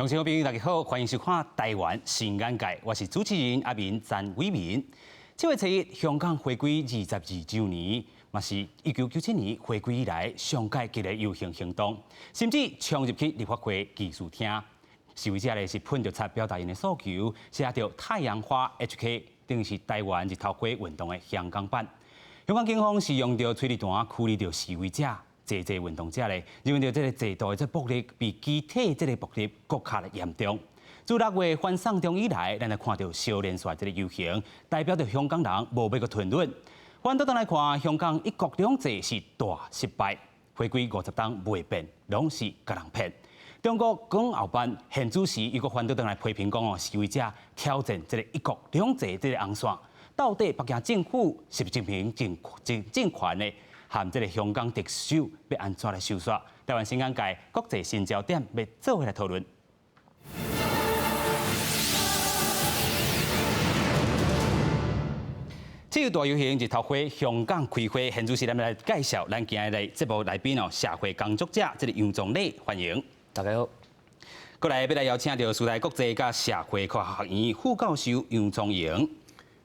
同時好朋友大家好，歡迎收看《台灣新眼界》，我是主持人阿明詹偉明。7月7日，香港回歸22週年，嘛是1997年回歸以來上蓋激烈遊行行動，甚至衝入去立法會議事廳。示威者咧是噴著漆表達𪜶的訴求，寫著太陽花 HK，等於是台灣日頭花運動的香港版。香港警方是用著催淚彈驅離著示威者。濟濟運動者咧，認為著這個制度的這暴力比肢體這個暴力閣較嚴重。自6月反送中以來，咱來看著小連串這個遊行，代表著香港人無欲閣吞忍。反倒轉來看，香港一國兩制是大失敗，回歸50冬袂變，攏是共人騙。中國港澳辦現主席又閣反倒轉來批評講哦，示威者挑戰這個一國兩制這個紅線，到底北京政府習近平政權的和這個香港特首欲按怎來收煞？台灣新眼界國際新焦點欲做伙來討論。這個大遊行日頭花香港開花，現主時咱們來介紹咱今日的節目來賓哦，社會工作者這個楊宗禮，歡迎。大家好。過來欲來邀請著師大國際佮社會科學學院副教授楊聰榮。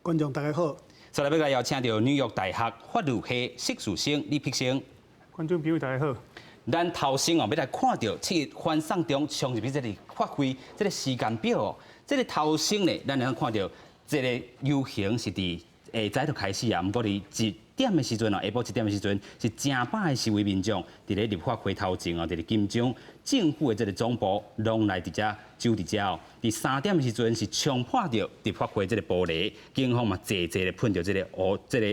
觀眾大家好。再來欲來邀請著紐約大學法律系碩士生李碧生。觀眾朋友大家好。咱頭先哦，欲來看著七一反送中衝入去這個發揮這個時間表哦，這個頭先呢，咱會當看著這個遊行是佇下早就開始啊，毋過佇1點的時陣哦，下晡1點的時陣是成百的示威民眾佇咧立法會頭前哦，佇咧金鐘政府的這個總部攏來佇遮守佇遮哦。佇3點的時陣是衝破著立法會這個玻璃，警方嘛濟濟的噴著這個烏這個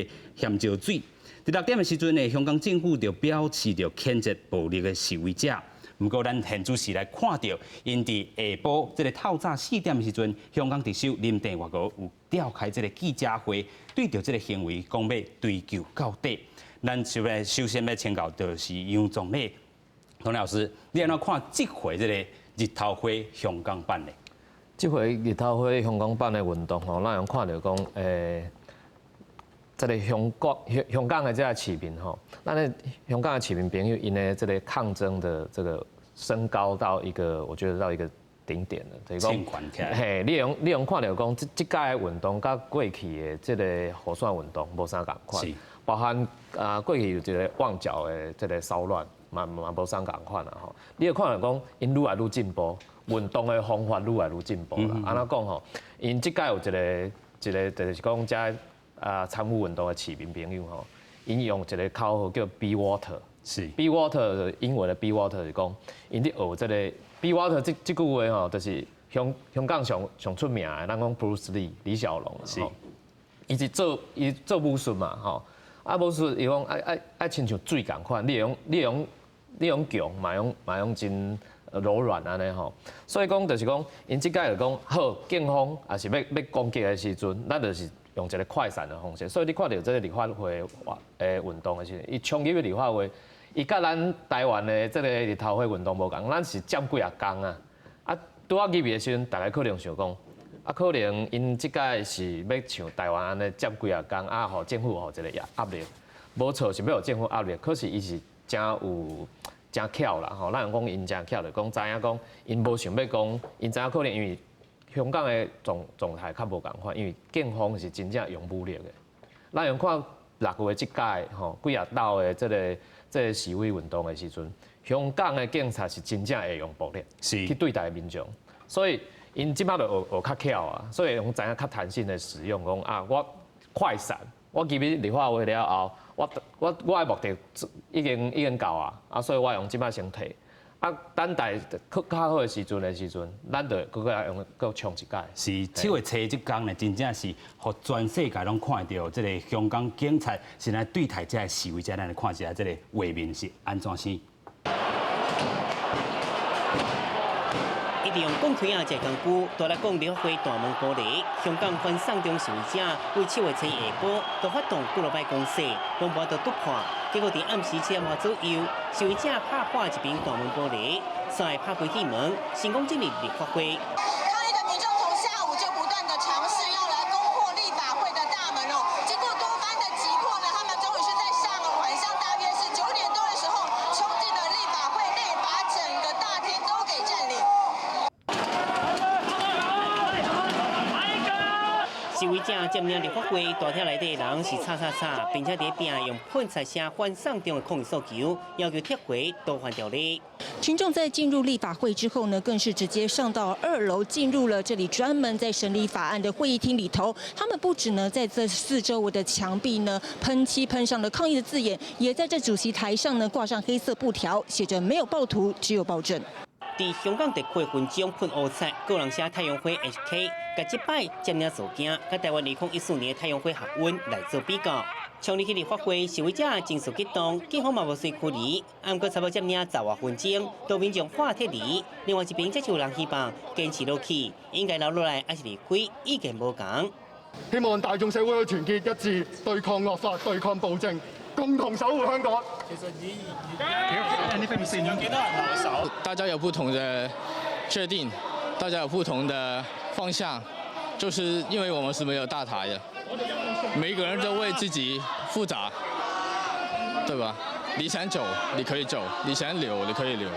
鹹椒水。佇6點的時陣呢，香港政府就表示著譴責暴力的示威者。毋過，咱現主時來看著，𪜶佇下晡這個透早4點的時陣，香港特首林鄭月娥有召開這個記者會，對著這個行為講欲追究到底。咱就來首先欲請教，就是楊宗禮楊老師，你按怎看這回這個日頭花香港版的？這回日頭花香港版的運動吼，咱會看著講，這個香港香港的這個市民吼，咱的香港的市民朋友，𪜶的這個抗爭的這個升高到一個，我覺得到一個頂點了。就是講，嘿，你會用看著講，這這屆的運動佮過去的這個雨傘運動無啥仝款，包含啊過去有一個旺角的這個騷亂，嘛嘛無啥仝款啦吼。你會看著講，𪜶愈來愈進步，運動的方法愈來愈進步啦。按怎講吼？𪜶這屆有一個一個就是講遮啊參與運動的市民朋友吼，𪜶用一個口號叫 Be Water。Be Water 英文的 Be Water 是講，𪜶佇學這個 Be Water 這這句話吼，就是香香港上上出名的，咱講 Bruce Lee 李小龍吼，伊是做伊做武術嘛吼，啊武術伊講愛愛愛親像水仝款，你會用你會用你會用強，嘛用嘛用真柔軟按呢吼，所以講就是講，𪜶這擺就講好，警方也是欲欲攻擊的時陣，咱就是用一個快閃的方式，所以你看著這個立法會的運動的時陣，伊衝入去立法會，伊佮咱台灣的這個日頭花運動無仝，咱是佔幾若工啊，啊拄仔入去的時陣，大家可能想講，啊可能𪜶這擺是欲像台灣按呢佔幾若工，啊予政府予一個壓力，無錯是欲予政府壓力，可是伊是誠有誠巧啦吼，咱講𪜶誠巧，就講知影講，𪜶無想欲講，𪜶知影可能因為香港的狀狀態較無仝款，因為警方是真正用武力的。咱用看6月這擺吼幾若鬥的這個這個示威運動的時陣，香港的警察是真正會用暴力去對待民眾，所以𪜶這擺就學學較巧啊，所以用知影較彈性的使用，講啊我快閃，我入去立法會了後，我我我的目的已經已經到啊，啊所以我用這擺先退。啊，等待較較好的時陣的時陣，咱就閣閣來用閣衝一擺。是7月7這工呢，真正是予全世界攏看著這個香港警察是按怎對待這个示威者，咱來看一下這個畫面是按怎生。一直用鋼錘仔這工具，大力摃立法會大門玻璃。香港反送中示威者為7月7下晡都發動幾落擺攻勢，攏無得突破。結果佇暗時7點外左右，示威者拍破一爿大門玻璃，再拍開鐵門，成功進入立法會。抗議的民眾從下午就不斷的嘗試要來攻破立法會的大門哦。經過多番的擊破呢，他們終於是在上個晚上大約是9點多的時候，衝進了立法會內，把整個大廳都給佔領。者佔領立法會大廳內底人是吵吵吵，並且佇壁用噴漆寫反送中的抗議訴求，要求撤回逃犯條例。群眾在進入立法會之後呢，更是直接上到二樓，進入了這裡專門在審理法案的會議廳裡頭。他們不止呢，在這四周圍的牆壁呢噴漆噴上了抗議的字眼，也在這主席台上呢掛上黑色布條，寫着“沒有暴徒，只有暴政”。佇香港特區群眾噴烏漆，閣有人寫太陽花 HK，共這擺佔領事件，佮台灣2014年的太陽花學運來做比較。衝入去立法會，示威者情緒激動，警方嘛無隨驅離，毋過差不多佔領十外分鐘，都民眾喊撤離。另外一邊則是有人希望堅持落去，應該留落來抑是離開，意見無仝。希望大眾社會團結一致，對抗惡法，對抗暴政，共同守護香港。其實以而家幾多人留守？大家有不同的決定，大家有不同的方向，就是因為我們是沒有大台的，每個人都為自己負責，對吧？你想走，你可以走；你想留，你可以留。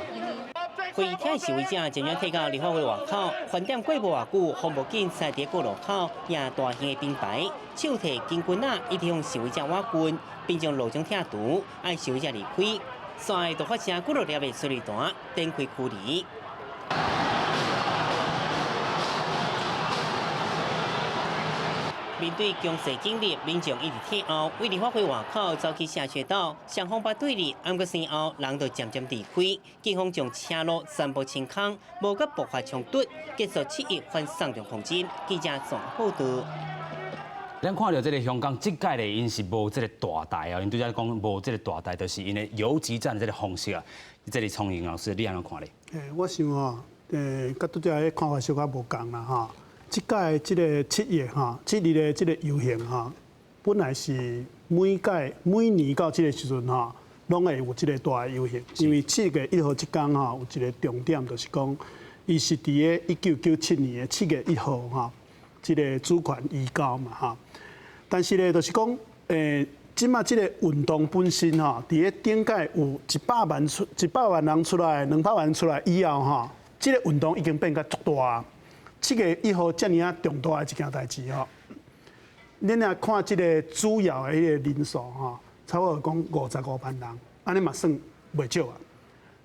會議廳示威者漸漸退到立法會外口，飯點過無偌久，防暴警察佇過路口攑大型的燈牌，手提金棍仔，一直向示威者挖棍，並將路障拆除，愛示威者離開。隨就發生幾落粒的催淚彈，展開驅離。面對強勢警力，民眾一直退後，為立法會外口走去下雪道，雙方把對立，毋過身後人就漸漸離開，警方將車路全部清空，無閣爆發衝突，結束七一反送中抗爭。記者綜合報道。咱看著這个香港這屆咧，𪜶是無這个大台啊，𪜶拄才講無這个大台，就是𪜶的游擊戰的這个方式啊。這个聰穎老師，你按怎看咧？我想吼，佮拄才彼看法小可無仝啦吼。這屆這个七月吼，七日的這个遊行吼，本來是每屆每年到這个時陣吼，攏會有這个大的遊行，因為7月1號這工吼有一个重點，就是講伊是佇个1997年的7月1號吼，這个主權移交嘛吼。但是咧，就是講，這馬這个運動本身吼，佇咧頂屆有100萬出100萬人出來，200萬出來以後吼，這个運動已經變甲足大。7月1號遮爾仔重大的一件代誌吼，恁若看這个主要的彼个人數吼，差不多講55萬人，按呢嘛算袂少啊。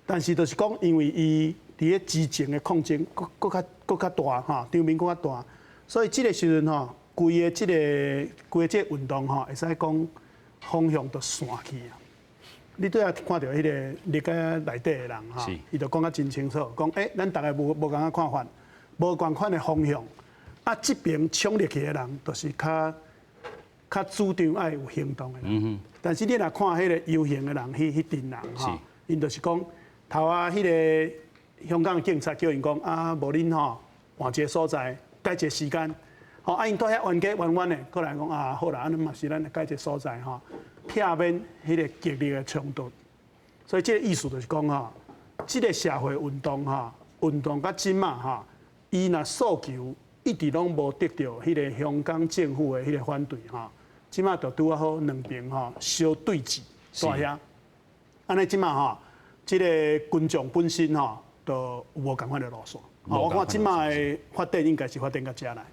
但是就是講，因為伊佇咧之前的抗爭，閣閣較閣較大吼，場面閣較大，所以這个時陣吼，規个這个規个這个運動吼，會使講方向就散去啊。你拄仔看著彼个立個內底的人吼，伊就講甲真清楚，講咱逐个無仝款看法。無仝款的方向，啊，這邊衝入去的人，就是較較主張愛有行動的人。但是你若看彼個遊行的人，彼彼陣人吼，𪜶就是講頭仔彼个香港的警察叫𪜶講啊，無恁吼換一个所在，改一个時間，吼啊，𪜶蹛遐冤家冤冤的，過來講啊，好啦，按呢嘛是咱改一个所在吼，避免彼个激烈的衝突。所以這個意思就是講吼，這个社會運動吼，運動到這馬吼。伊若訴求一直攏無得著彼个香港政府的彼个反對吼，這馬就拄仔好兩邊吼相對峙在遐，按呢這馬吼，這个群眾本身吼就有無仝款的路線。我看這馬的發展應該是發展到遮來。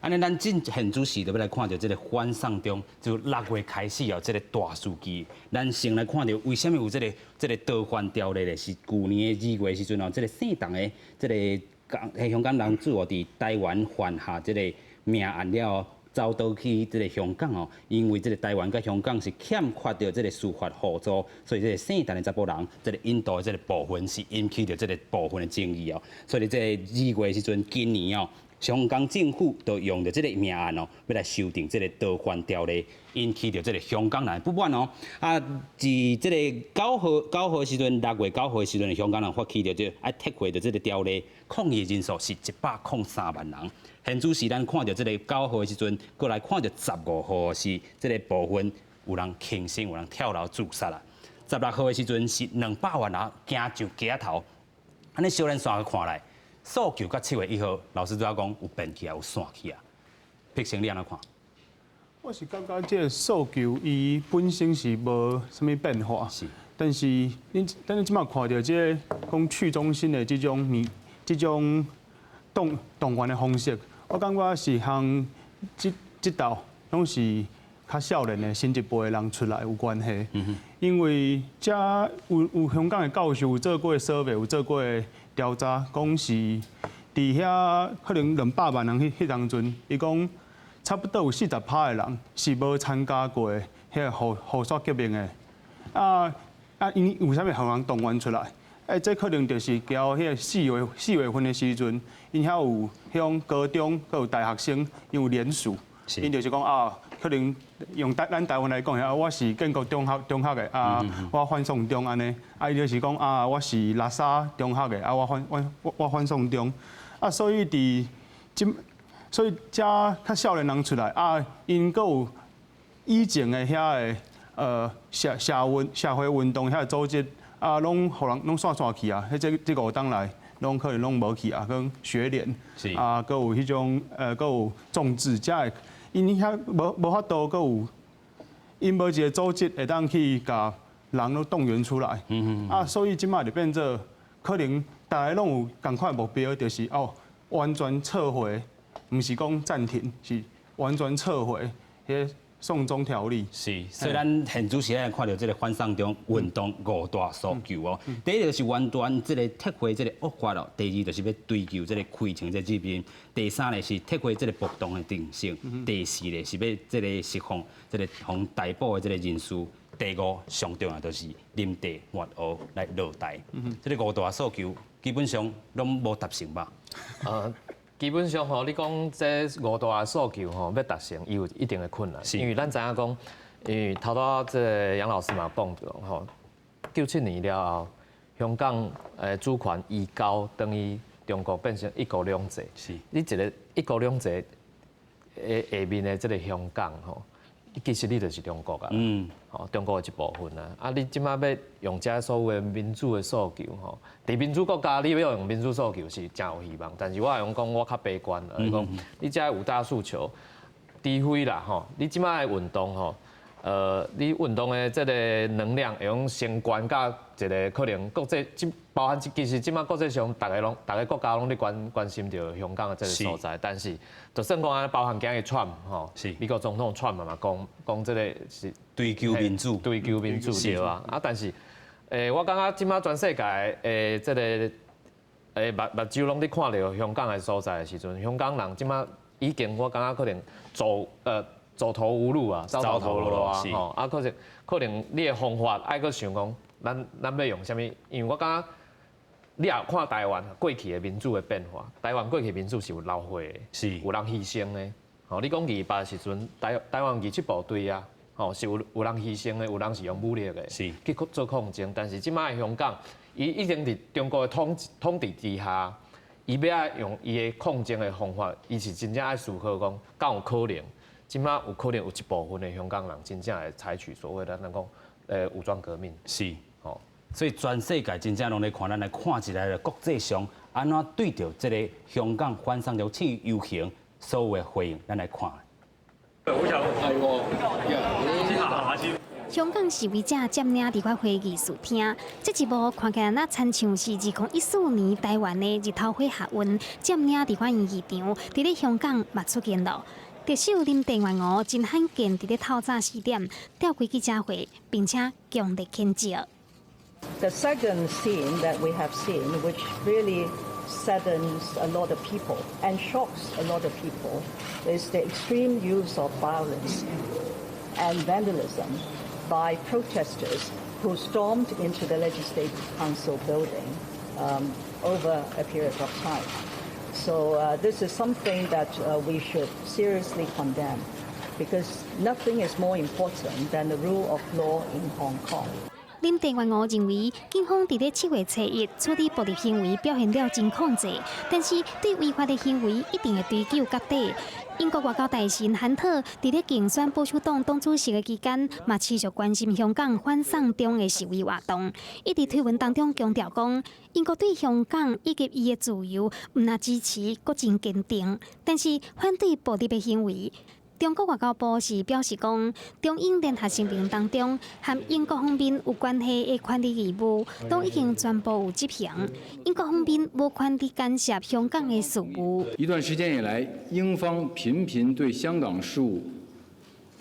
按呢咱進現主時就欲來看著這个反送中，就6月開始哦，這个大事件。咱先來看著為啥物有這个逃犯條例咧？是舊年的2月時陣哦，這个姓鄧的這个港香港男子哦，佇台灣犯下這个命案了後，走逃去這个香港哦，因為這个台灣佮香港是欠缺著這个司法互助，所以這个姓鄧的查埔人，這个引渡的這个部分是引起著這个部分的爭議哦。所以這个2月時陣，今年哦，香港政府就用著這个命案哦，欲來修訂這个逃犯條例，引起著這个香港人不滿哦。啊，佇這个9號時陣，6月9號的時陣，香港人發起著這愛撤回著這个條例，抗議人數是103萬人。現主時咱看著這个9號的時陣，閣來看著15號是這个部分有人輕生，有人跳樓自殺啦。16號的時陣是200萬人行上街頭，按呢小咱煞看來，訴求佮7月1號，老師拄仔講有變起來，有散去啊。碧成你按怎看？我是感覺這个訴求伊本身是無啥物變化，但是恁但是這馬看著這个講去中心的這種物，這種動動員的方式，我感覺是向這這道攏是較少年的新一輩的人出來有關係。因為遮有香港的教授有做過 survey，有做過調查，講是佇遐可能200萬人彼當陣，伊講差不多有40%的人是無參加過彼個雨傘革命的。啊，𪜶為啥物予人動員出來？欸，這可能就是交彼個4月份的時陣，𪜶遐有彼種高中，閣有大學生，𪜶有聯署，𪜶就是講啊，可能用咱台灣來講，啊，我是建國中學的啊，我反送中按呢，啊，伊就是講啊，我是喇沙中學的啊，我反送中，啊，所以佇這，所以遮較少年人出來啊，𪜶閣有以前的遐个社會運動遐個組織。啊，攏予人攏散散去啊！彼這5冬來，攏可能攏無去啊。講學聯，啊，閣有彼種，閣有眾志，遮的，𪜶遐無法度，閣有，𪜶無一個組織會當去共人攏動員出來。啊，所以這擺就變做，可能大家攏有仝款目標，就是哦，完全撤回，毋是講暫停，是完全撤回彼個送中條例。是，所以咱現主時咱看著這个反送中運動五大訴求哦。第一个是完全這个撤回這个惡法哦，第二就是欲追究這个開槍這個責任，第三呢是撤回這个暴動的定性，第四呢是欲這个釋放這个予逮捕的這个人士，第五上重要就是林鄭月娥來落台。這个五大訴求基本上攏無達成吧？基本上吼，你講這五大訴求吼，欲達成，伊有一定的困難。因為咱知影講，因為頭拄仔這个楊老師嘛講著吼，97年了後，香港主權移交轉予中國，變成一國兩制。你一个一國兩制的下面的這个香港吼，其實你就是中國啊。吼，中國的一部分啊。啊，你這擺欲用這所謂的民主的訴求吼，佇民主國家你欲用民主訴求是誠有希望，但是我會用講我較悲觀啦，講你這五大訴求，除非啦吼，你這擺的運動吼，你運動的這个能量會用先懸到一个可能國際，這包含其實這擺國際上，逐个攏逐个國家攏咧關心著香港的這个所在，但是就算講按呢，包含今日川普吼，美國總統川普嘛講講這个是追求民主，追求民主對啊，啊但是，我感覺這擺全世界這个目睭攏咧看著香港的所在的時陣，香港人這擺已經我感覺可能走投無路啊，走投無路啊，吼啊可能你的方法愛閣想講，咱欲用啥物？因為我感覺你也看台灣過去的民主的變化，台灣過去民主是有流血的，有人犧牲的。吼，你講28的時陣，台灣義七部隊啊，吼是有人犧牲的，有人是用武力的，去做抗爭。但是這擺的香港，伊已經佇中國的統治之下，伊欲愛用伊的抗爭的方法，伊是真正愛思考講，敢有可能？這擺有可能有一部分的香港人真正會採取所謂的咱講武裝革命。吼。所以全世界真正攏咧看，咱來看一下國際上按怎對著這个香港反送中遊行所有的回應，咱來看。係喎。香港示威者佔領立法會議事廳，這一幕看起來若親像是2014年台灣的日頭花學運佔領立法院議場，佇咧香港嘛出現了。特首林鄭月娥真罕見佇咧透早4點召開記者會，並且強烈譴責。 The second scene that we have seen, which really saddens a lot of people and shocks a lot of people, is the extreme use of violence and vandalism by protesters who stormed into the Legislative Council building over a period of time. So this is something that we should seriously condemn because nothing is more important than the rule of law in Hong Kong. 林鄭月娥認為，警方佇咧7月初一處理暴力行為表現了真控制，但是對違法的行為一定會追究到底。英國外交大臣韓特佇咧競選保守黨黨主席的期間，嘛持續關心香港反送中的示威活動。伊佇推文當中強調講，英國對香港以及伊的自由，毋但支持，閣真堅定，但是反對暴力的行為。中國外交部是表示講，中英聯合聲明當中，和英國方面有關係的權利義務，都已經全部有執行。英國方面無權利干涉香港的事務。一段時間以來，英方頻頻對香港事務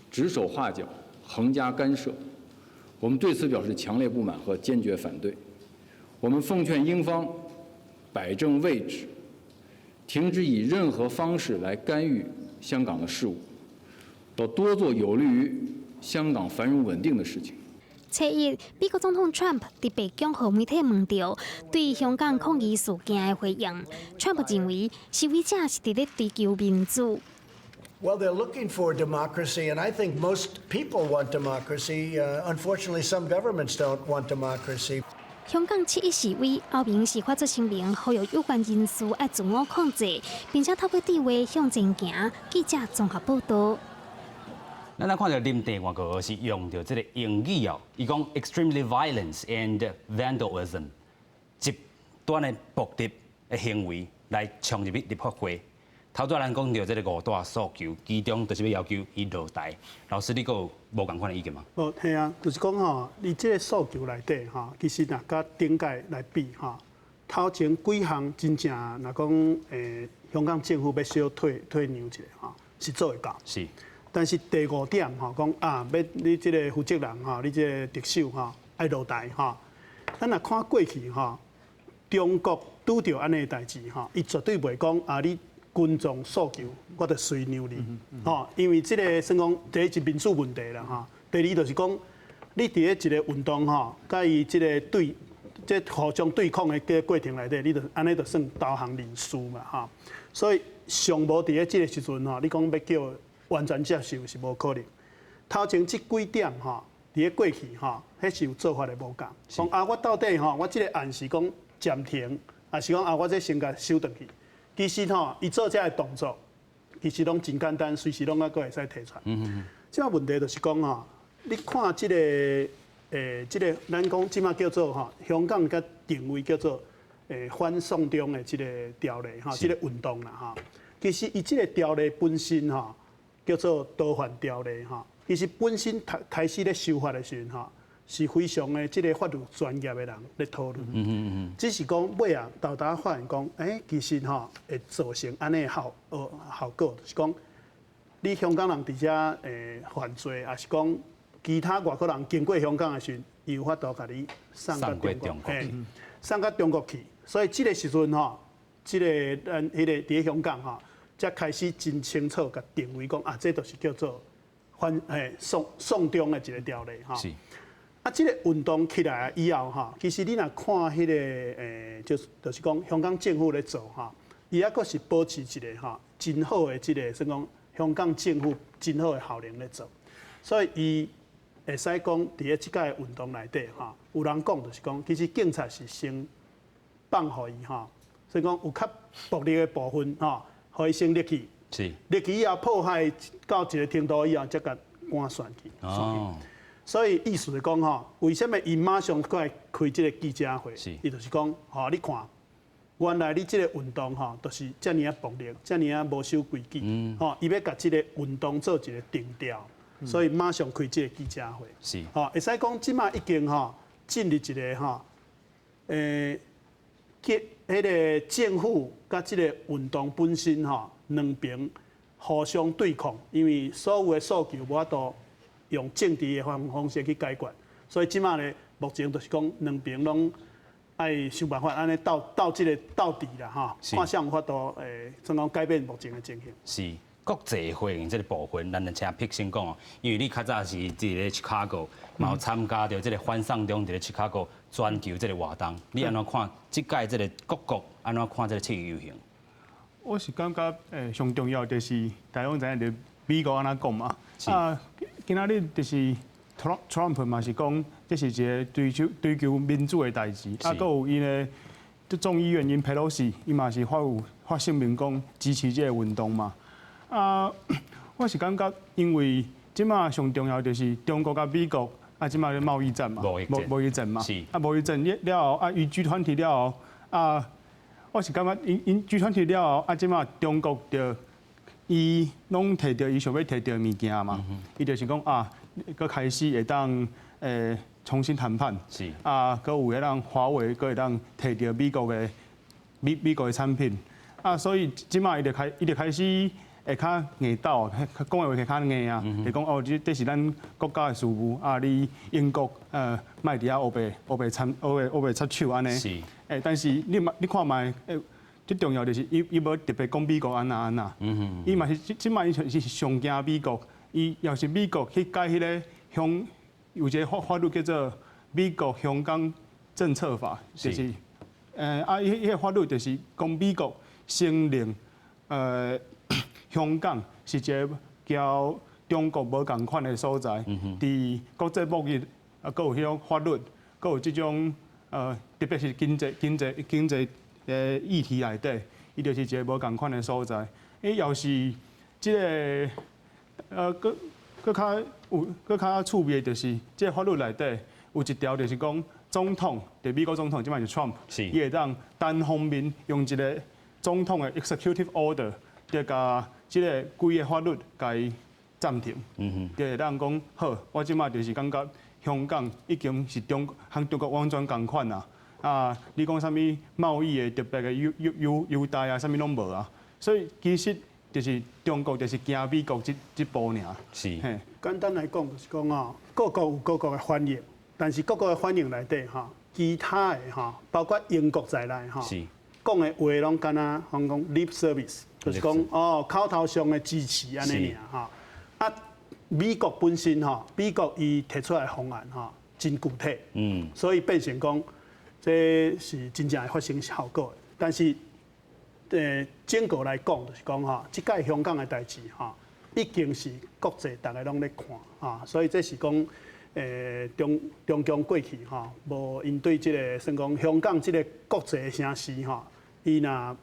指手畫腳、橫加干涉，我們對此表示強烈不滿和堅決反對。我們奉勸英方擺正位置，停止以任何方式來干預香港的事務，要多做有利於香港繁榮穩定的事情。初一，美國總統川普佇白宮予媒體問著對香港抗議事件的回應，川普認為示威者是佇咧追求民主。 Well, they're looking for democracy, and I think most people want democracy. Unfortunately, some governments don't want democracy. 香港七一示威，歐盟是發出聲明，呼籲有關人士愛自我控制，並且透過對話向前行。記者綜合報道。咱來看著林鄭月娥是用著這个英語哦，伊講 extremely violence and vandalism，極端的暴力的行為來衝入去立法會。頭拄仔咱講著這个五大訴求，其中就是欲要求伊落台。老師，你閣有無仝款的意見嗎？無，係啊，就是講吼，伊這个訴求內底吼，其實若佮頂屆來比吼，頭前幾項真正若講香港政府欲小退讓一下吼，是做會到。但是第五點吼，講啊，欲你這個負責人吼，你這個特首吼，愛落台吼。咱若看過去吼，中國拄著按呢的代誌吼，伊絕對袂講啊，你群眾訴求，我就隨讓你吼，因為這個算講第一是民主問題啦吼，第二就是講你佇咧一個運動吼，佮伊這個對這互相對抗的這個過程內底，你就按呢就算投降認輸嘛吼。所以上無佇咧這個時陣吼，你講欲叫完全接受是無可能。頭前這幾點吼，佇咧過去吼，彼是有做法的無仝。講啊，我到底吼，我這個案是講暫停，抑是講啊，我這先共收轉去？其實吼，伊做這个動作，其實攏真簡單，隨時攏猶閣會使提出來。這個問題就是講吼，你看這個這個咱講這馬叫做吼，香港佮定位叫做反送中的這個條例吼，這個運動啦吼。其實伊這個條例本身吼，叫做逃犯條例吼。其實本身開開始咧修法的時陣吼，是非常的這个法律專業的人咧討論。只是講尾仔沓沓發現講，其實吼會造成按呢效果，就是講你香港人佇遮犯罪，抑是講其他外國人經過香港的時陣，伊有法度共你送到中國，送到中國去。所以這个時陣吼，這个咱彼个佇咧香港吼，才開始真清楚共定位講啊，這就是叫做反送中的一个條例吼。啊，這个運動起來以後吼，其實你若看彼个就是講香港政府咧做吼，伊猶閣是保持一个吼真好的這个，算講香港政府真好的效能咧做，所以伊會使講佇咧這擺運動內底吼，有人講就是講，其實警察是先放予伊吼，所以講有較暴力的部分吼，予伊先入去，入去以後破壞到一个程度以後，才共趕散去。所以意思是講吼，為啥物伊馬上過來開這个記者會？伊就是講，吼，你看，原來你這个運動吼，就是遮爾仔暴力，遮爾仔無守規矩，吼，伊欲共這个運動做一个定調，所以馬上開這个記者會。吼，會使講這馬已經吼進入一个吼，彼个政府佮這个運動本身吼，兩邊互相對抗，因為所有的訴求無法度用政治的方式去解決，所以這馬咧目前就是講兩邊攏愛想辦法按呢鬥鬥這个鬥智啦吼，看誰有法度怎講改變目前的情形。是國際回應這个部分，咱來請碧先講哦，因為你較早是佇咧 Chicago，嘛有參加著這个反送中佇咧 Chicago 全球這个活動，你按怎看這擺這个各國按怎看這个七一遊行？我是感覺上重要就是大家攏知影，就美國按怎講嘛。啊，今仔日就是 Trump 嘛是講，這是一个追求民主的代誌。啊，閣有𪜶的這眾議院𪜶佩洛西，伊嘛是發聲明講支持這个運動嘛。啊，我是感覺，因為這馬上重要就是中國佮美國啊，這馬咧貿易戰嘛，貿易戰嘛。啊，貿易戰了後，啊，伊 G20 了後，啊，我是感覺𪜶 G20 了後，啊，這馬中國就伊攏提著伊想欲提著的物件嘛，伊就是講啊，閣開始會當重新談判，啊，閣有會當華為閣會當提著美國的產品，啊，所以這擺伊就開始會較硬鬥，講的話會較硬啊，就講哦，這是咱國家的事務，啊，你英國莫佇遐烏白烏白參烏白烏白插手按呢，但是你嘛你看覓，最重要就是伊無特別講美國按怎按怎，伊嘛是這擺伊是上驚美國，伊要是美國去改彼个香有一个法律叫做《美國香港政策法》，就是啊，彼个法律就是講美國承認香港是一个佮中國無仝款的所在，佇國際貿易啊，閣有彼種法律，閣有這種特別是經濟的議題內底，伊就是一个無仝款的所在。伊要是這个閣較趣味的就是這个法律內底有一條就是講總統，佇美國總統這擺是 Trump，伊會當單方面用一个總統的 executive order，就共這个規个法律共伊暫停，就會當講好，我這擺就是感覺香港已經是和中國完全仝款啊！啊，你講啥物貿易的特別的優待啊，啥物攏無啊！所以其實就是中國就是驚美國這步爾。簡單來講就是講哦，各國有各國的反應，但是各國的反應內底吼，其他的吼，包括英國在內吼，講的話攏敢若講 lip service，就是講哦口頭上的支持按呢爾吼。啊，美國本身吼，美國伊提出來的方案吼，真具體，所以變成講這是真正會發生效果的。但是，整個來講就是講吼，這擺香港的代誌吼，已經是國際逐个攏咧看，啊，所以這是講，中共過去吼，無𪜶對這个算講香港這个國際的聲勢吼，伊若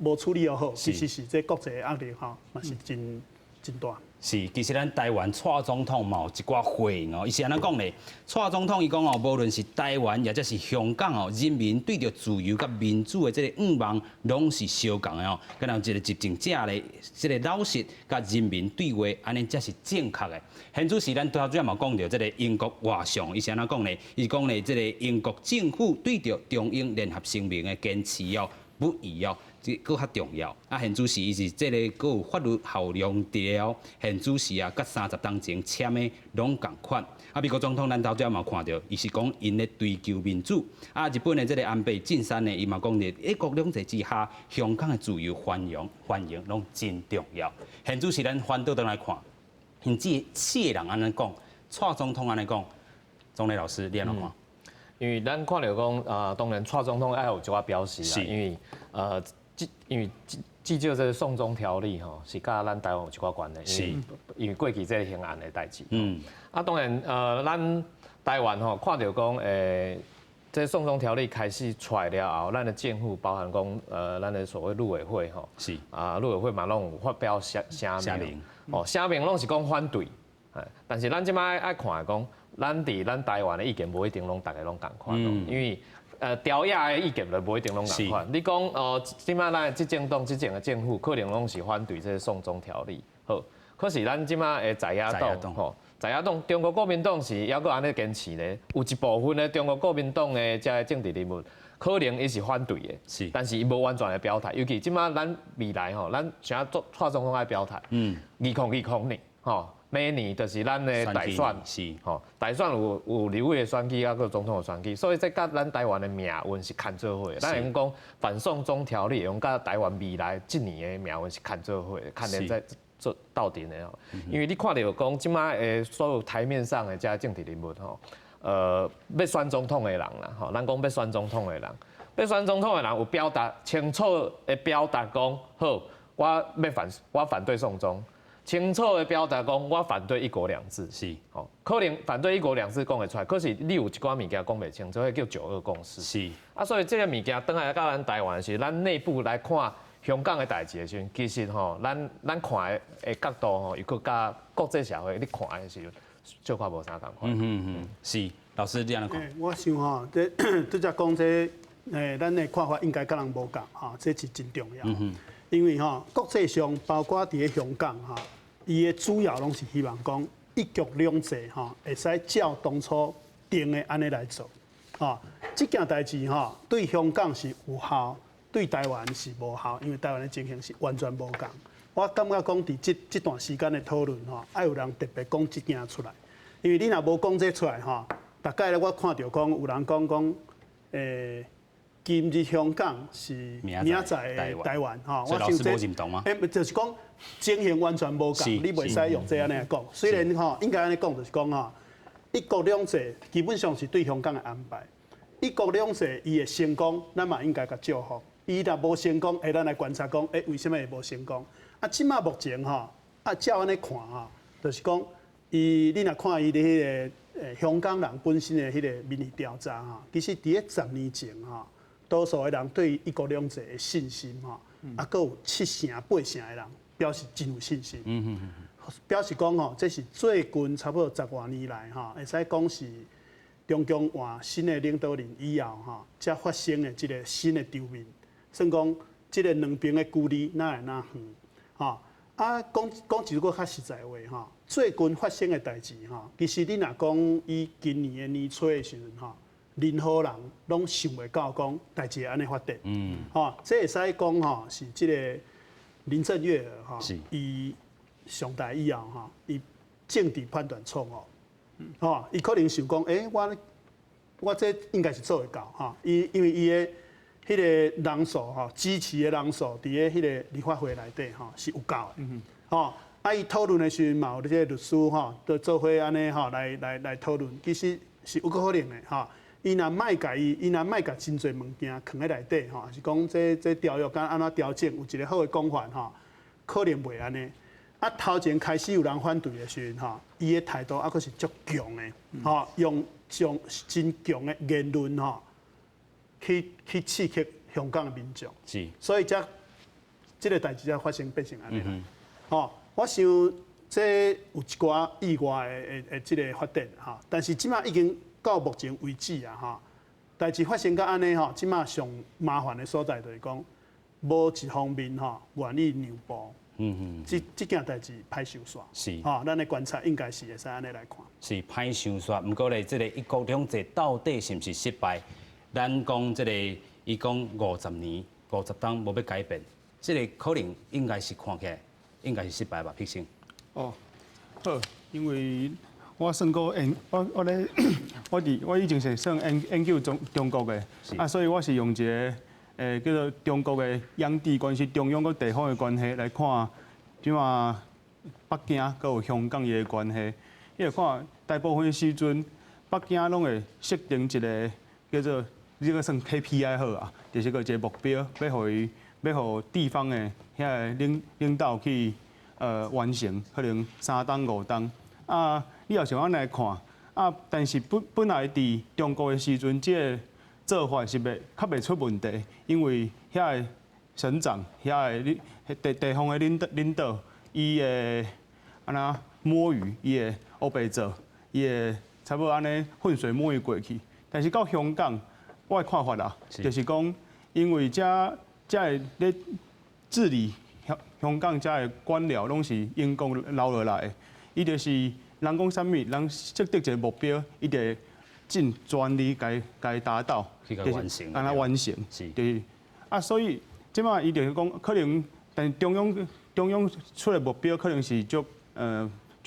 無處理好，其實是這國際的壓力吼，嘛是真真大。是，其實咱台灣蔡總統嘛有一寡回應哦，伊是按怎講咧？蔡總統伊講哦，無論是台灣抑者是香港哦，人民對著自由佮民主的這个願望，攏是相仝的哦。敢若一个執政者咧，這个老實佮人民對話，按呢才是正確的。現此時咱拄仔嘛講著這个英國外相，伊是按怎講咧？伊講咧，這个英國政府對著中英聯合聲明的堅持哦，不移哦。這閣較重要。啊，現此時伊是這个閣有法律效力佇哦。現此時啊，佮30冬前簽的攏仝款。啊，美國總統咱頭拄嘛看著，伊是講𪜶咧追求民主。啊，日本的這个安倍晉三呢，伊嘛講佇一國兩制之下，香港的自由繁榮攏真重要。現此時咱翻倒轉來看，𪜶這四个人按呢講，蔡總統按呢講，鍾磊老師你按怎看？因為咱看著講啊，當然蔡總統愛有一寡表示啦，因為至少這个送中條例吼，是佮咱台灣有一寡關係，因為過去這个刑案的代誌。啊，當然咱台灣吼看著講這送中條例開始出來了後，咱的政府包含講咱的所謂陸委會吼，啊，陸委會嘛攏有發表聲明，哦，聲明攏是講反對，但是咱這擺愛看講，咱佇咱台灣的意見無一定攏逐个攏仝款哦，因為朝野的意見就無一定攏仝款。你講哦，這擺咱的執政黨、執政的政府可能攏是反對這个送中條例，好，可是咱這擺的在野黨吼，在野黨中國國民黨是猶閣按呢堅持咧，有一部分的中國國民黨的這个政治人物，可能伊是反對的，但是伊無完全的表態。尤其這擺咱未來吼，咱想做蔡總統愛表態，2020年吼，每年就是咱的大選，吼，大選有立委的選舉，抑閣總統的選舉，所以這佮咱台灣的命運是牽做伙的。咱會用講反送中條例，用佮台灣未來這年的命運是牽做伙的，牽連在做鬥陣的吼。因為你看著講，這擺的所有台面上的這政治人物吼，欲選總統的人啦，吼，咱講欲選總統的人，欲選總統的人有表達清楚的表達講，好，我反對送中。清楚的表達講，我反對一國兩制。吼，可能反對一國兩制講會出來，可是你有一寡物件講袂清楚，彼叫九二共識。啊，所以這个物件轉來到咱台灣時，咱內部來看香港的代誌的時陣，其實吼，咱看的角度吼，又閣佮國際社會咧看的時陣，小可無啥仝款。嗯嗯，是，老師你按怎看？我想吼，這拄才講這，咱的看法應該佮人無仝吼，這是真重要。因為吼國際上包括佇咧香港吼，伊的主要攏是希望講一國兩制吼，會使照當初定的按呢來做，吼，這件代誌吼對香港是有效，對台灣是無效，因為台灣的情形是完全無仝。我感覺講佇這段時間的討論吼，愛有人特別講這件出來，因為你若無講這出來吼，逐擺咧我看著講有人講講，今日香港是明仔的台灣吼。我老師無認同嗎？就是講情形完全無仝，你袂使用這按呢來講。雖然吼應該按呢講，就是講吼，一國兩制基本上是對香港的安排。一國兩制伊會成功，咱嘛應該共祝福。伊若無成功，會咱來觀察講，為啥物會無成功？啊，這馬目前吼，啊，照按呢看吼，就是講，伊你若看伊的彼個香港人本身的彼個民意調查吼，其實佇咧10年前吼，多數的人對一國兩制的信心吼，啊，閣有七成八成的人表示真有信心。表示講吼，這是最近差不多十外年來吼，會使講是中共換新的領導人以後吼，才發生的這個新的場面。算講這個兩邊的距離哪會那遠？吼啊，講講一句較實在話吼，最近發生的代誌吼，其實你若講以今年的年初的時陣吼，任何人攏想袂到講代誌會按呢發展。吼，這會使講吼是這個林鄭月娥吼，伊上台以後吼，伊政治判斷錯誤。吼，伊可能想講，我這應該是做會到吼，伊因為伊的彼個人數吼，支持的人數佇咧彼個立法會內底吼是有夠的。吼，啊，伊討論的時陣嘛有這個律師吼，都做伙按呢吼來討論，其實是有可能的吼。伊若莫共伊，伊若莫共真濟物件囥佇內底吼，是講這條約敢按怎調整，有一個好的講法吼，可能袂按呢。啊，頭前開始有人反對的時陣吼，伊的態度猶閣是足強的，吼，用上真強的言論吼，去刺激香港的民眾。所以才這個代誌才發生變成按呢啦。吼，我想這有一寡意外的這個發展吼，但是這馬已經到目前為止啊，吼，代誌發生到按呢吼，這馬上麻煩的所在就是講，無一方面吼願意讓步。這件代誌歹收煞。吼，咱的觀察應該是會使按呢來看。是歹收煞，毋過咧，這個一國兩制到底是毋是失敗？咱講這個，伊講50年、50冬無欲改變，這個可能應該是看起來應該是失敗吧？必勝。哦，好，因為我算過研，我咧，我佇我以前是算研究中國的，啊，所以我是用一個叫做中國的央地關係、中央佮地方的關係來看，這馬北京佮有香港伊的關係。你會看大部分時陣，北京攏會設定一個叫做你個算 KPI 好啊，就是個一個目標，欲予伊，欲予地方的遐个領導去完成，可能3冬5冬。啊，你若是按呢來看，啊，但是本來佇中國的時陣，這個做法是袂較袂出問題，因為遐個省長、遐個地方的領導，伊會按怎摸魚，伊會烏白做，伊會差不多按呢渾水摸魚過去。但是到香港，我的看法啦，就是講，因為遮遮个咧治理香港遮个官僚攏是英國留落來的，伊就是人講啥物，人設定一個目標，伊就會盡全力共共達到，就是完成，按怎完成，就是啊，所以這馬伊就是講，可能，但中央出的目標可能是足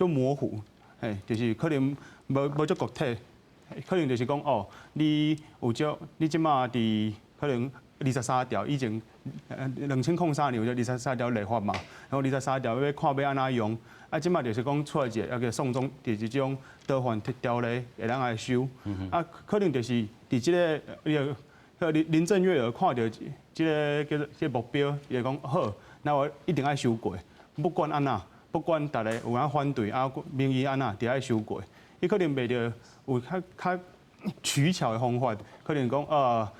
模糊，嘿，就是可能無足具體，可能就是講哦，你有足，你這馬佇可能23條以前，2003年有23條立法嘛，然後23條欲看欲按怎用，啊，這馬就是講出來一個叫送中，就是這種逃犯條例會當來修，啊，可能就是佇這個，林鄭月娥看著這個叫做這個目標，伊會講好，那我一定愛修過，不管按怎，不管逐个有人反對啊，民意按怎，著愛修過。伊可能袂著有較取巧的方法，可能講啊，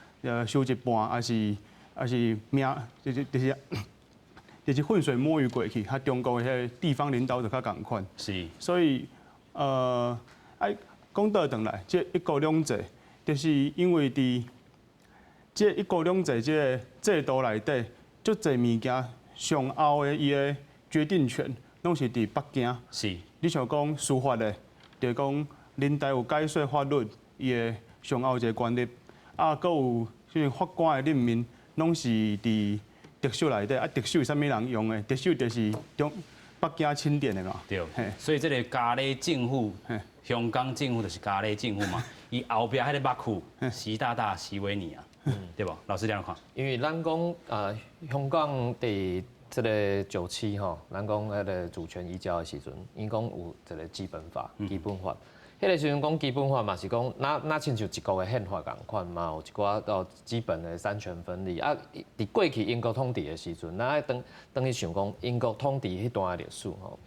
修一半，抑是命，就是渾水摸魚過去，佮中國的彼個地方領導就較仝款。所以，愛講倒轉來，這一國兩制，就是因為佇這一國兩制這個制度內底，足濟物件上後的伊的決定權攏是佇北京。你像講司法的，就是講人大有解說法律，伊的上後一个權力，啊，閣有這個法官的任命，攏是佇特首內底。啊，特首是啥物人用的？特首就是中北京欽點的嘛。對。所以這个咖喱政府，香港政府就是咖喱政府嘛。伊後壁彼个幕府，習大大、習維尼啊，對無？老師你按怎看？因為咱講啊，香港佇這个97吼，咱講彼个主權移交的時陣，𪜶講有一个基本法、基本法。彼个時陣講基本法嘛是講，若親像一國的憲法仝款嘛，有一寡哦基本的三權分立。啊，佇過去英國統治的時陣，咱愛轉轉去想講英國統治彼段的歷史吼。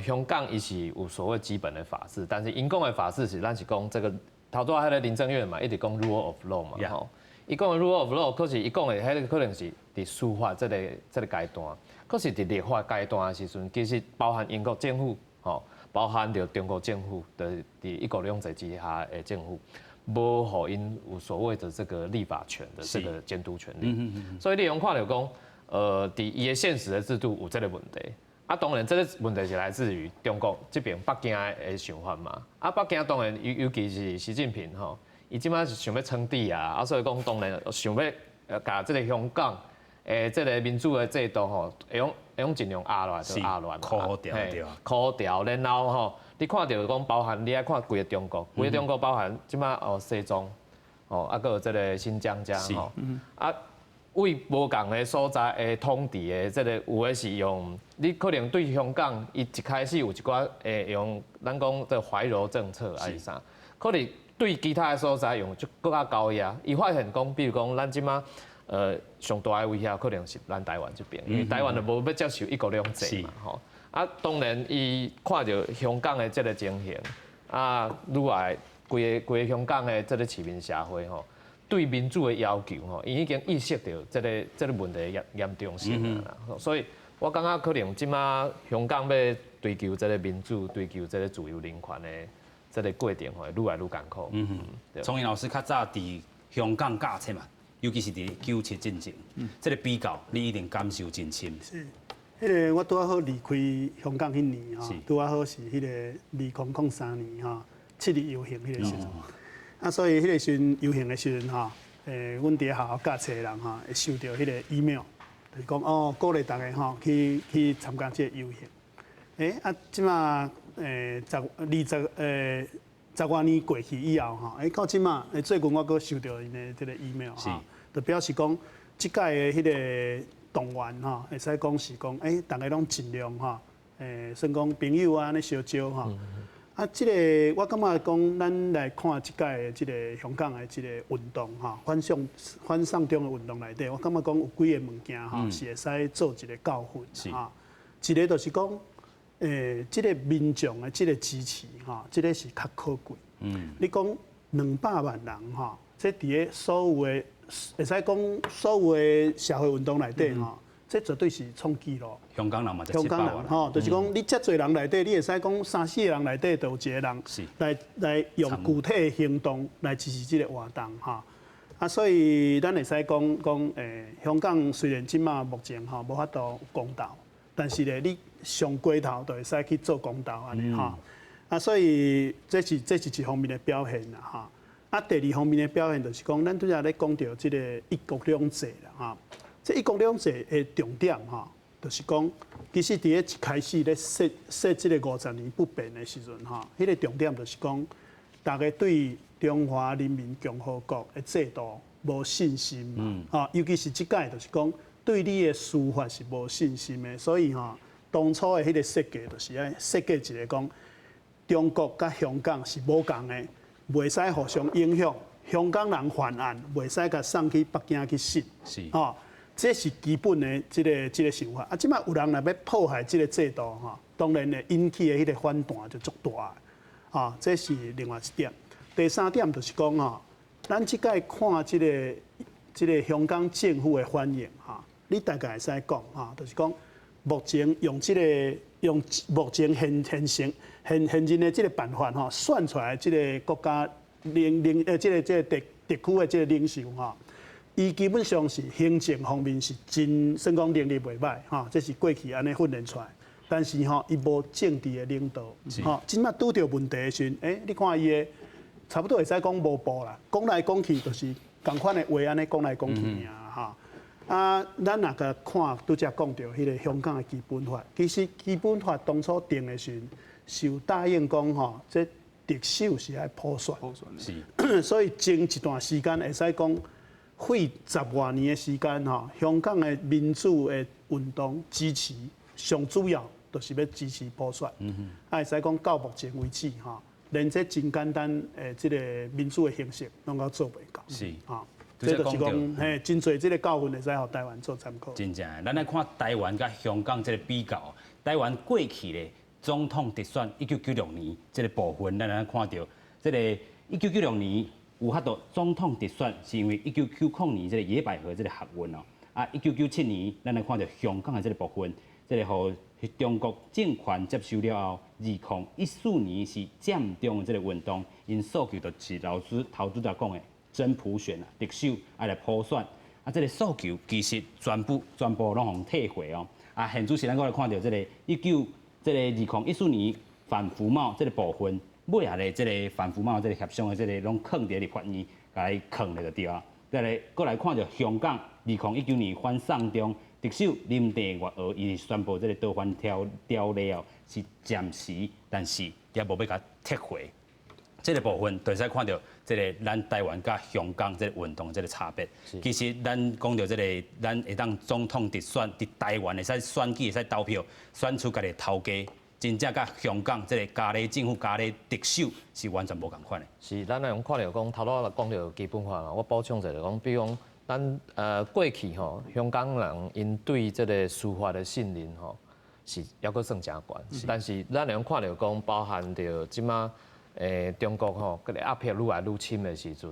香港伊是有所謂基本的法治，但是𪜶講的法治是咱是講這个頭拄仔彼个林鄭月娥嘛，一直講 rule of law 嘛吼。伊講的 rule of law，可是伊講的彼个可能是佇司法這个階段，可是佇立法階段的時陣，其實包含英國政府吼，包含著中國政府，就是佇一國兩制之下的政府，無予𪜶有所謂的這個立法權的這個監督權力。所以你會看著講，佇伊的現實的制度有這个問題。啊，當然，這个問題是來自於中國這邊北京的想法嘛。啊，北京當然尤其是習近平吼，伊這擺是想欲稱帝啊，啊，所以講當然想欲共這个香港的這个民主的制度吼，會用盡量壓落來就壓落來嘛。箍牢對。箍牢，然後吼，你看著講包含你愛看規个中國，規个中國包含這擺哦西藏，哦啊，閣有這个新疆遮吼，啊。為無仝的所在的統治的這个有的是用，你可能對香港，伊一開始有一寡會用，咱講這懷柔政策還是啥，可能對其他的所在用就閣較高壓。伊發現講，比如講咱這馬上大的威脅可能是咱台灣這邊，因為台灣就無欲接受一國兩制嘛，吼。啊，當然伊看著香港的這个情形，啊，愈來規个規个香港的這个市民社會吼。對民主的要求吼，伊已經意識著這个問題的嚴重性啊，所以我感覺可能這馬香港欲追求這个民主、追求這个自由人權的這个過程吼，會愈來愈艱苦。嗯哼，聰英老師較早佇香港教冊嘛，尤其是佇97進前，這个比較你一定感受真深。是，彼个我拄仔好離開香港彼年吼，拄仔好是彼个2003年吼，七日遊行彼个時陣。啊，所以彼个時陣遊行的時陣吼，阮佇學校教冊的人吼，會收著彼个 email，就是講哦，鼓勵大家吼去參加這个遊行。啊，這馬十外年過去以後吼，到這馬最近我閣收著𪜶的這个 email 吼，就表示講這擺的彼个動員吼，會使講是講，逐家攏盡量吼，算講朋友啊，按呢相招吼。啊，這个我感覺講，咱來看這擺的這个香港的這个運動吼，反送中的運動內底，我感覺講有幾个物件吼，是會使做一个教訓吼。一个就是講，這个民眾的這个支持吼，這个是較可貴。你講200萬人吼，這佇咧所有的會使講所有的社會運動內底吼，這絕對是創紀錄。香港人嘛，香港人吼，就是講你遮濟人內底，你會使講三四个人內底，就有一個人來用具體的行動來支持這個活動吼。啊，所以咱會使講講，香港雖然這馬目前吼無法度公投，但是咧，你上街頭就會使去做公投按呢吼。啊，所以這是一方面的表現啦吼。啊，第二方面的表現就是講，咱拄才咧講著這个一國兩制啦吼。這一國兩制的重點吼，就是講，其實佇咧一開始咧設這个50年不變的時陣吼，彼个重點就是講，大家對中華人民共和國的制度無信心嘛，吼，尤其是這擺就是講，對你的司法是無信心的，所以吼，當初的彼个設計就是愛設計一个講，中國佮香港是無仝的，袂使互相影響。香港人犯案，袂使共送去北京去審，吼。這是基本的這个想法。啊，這擺有人若欲破壞這个制度吼，當然會引起的彼个反彈就足大。啊，這是另外一點。第三點就是講吼，咱這擺看這个香港政府的反應吼，你大概會使講吼，就是講目前用這个用目前現現行現現任的這个辦法吼，選出來這个國家領領這个這个特區的這个領袖吼。伊基本上是行政方面是真算講能力袂䆀吼，這是過去按呢訓練出來。但是吼，伊無政治的領導，吼，這擺拄著問題的時陣，欸，你看伊的差不多會使講無步啦，講來講去就是仝款的話按呢講來講去爾吼。啊，咱若共看拄才講著彼个香港的基本法，其實基本法當初定的時陣是有答應講吼，這特首是愛普選，所以前一段時間會使講費十外年的時間吼，香港的民主的運動支持上主要就是欲支持普選，啊會使講到目前為止吼，連這真簡單的這个民主的形式攏閣做袂到，吼。這就是講，嘿，真濟這个教訓會使予台灣做參考。真正，咱來看台灣佮香港這个比較。台灣過去咧總統直選1996年這个部分，咱來看著這个1996年有法度總統直選，是因為1990年這个野百合這个學運哦。啊，1997年咱來看著香港的這个部分，這个予中國政權接收了後，2014年是佔中的這个運動，𪜶訴求就是老師頭拄才講的真普選啊，特首愛來普選，啊，這个訴求其實全部全部攏予退回哦。啊，現主時咱閣來看著這个一九這个2014年反服貿這个部分，尾仔咧這个反服貿這个協商的這个攏囥佇立法院，共伊囥咧就對啊。再來閣來看著香港2019年反送中，特首林鄭月娥伊宣布這个逃犯條例哦，是暫時，但是也無欲共撤回。這个部分就會使看著這个咱台灣佮香港這个運動這个差別。其實咱講著這个，咱會當總統直選，佇台灣會使選舉會使投票選出家己頭家，真正佮香港這个咖喱政府、咖喱特首是完全無仝款的。是，咱來用看著講，頭拄仔講著基本法嘛，我補充一下講，比如講，咱過去吼，香港人𪜶對這个司法的信任吼，是猶閣算誠懸。但是咱會用看著講，包含著這馬。中國吼，閣個壓迫愈來愈深的時陣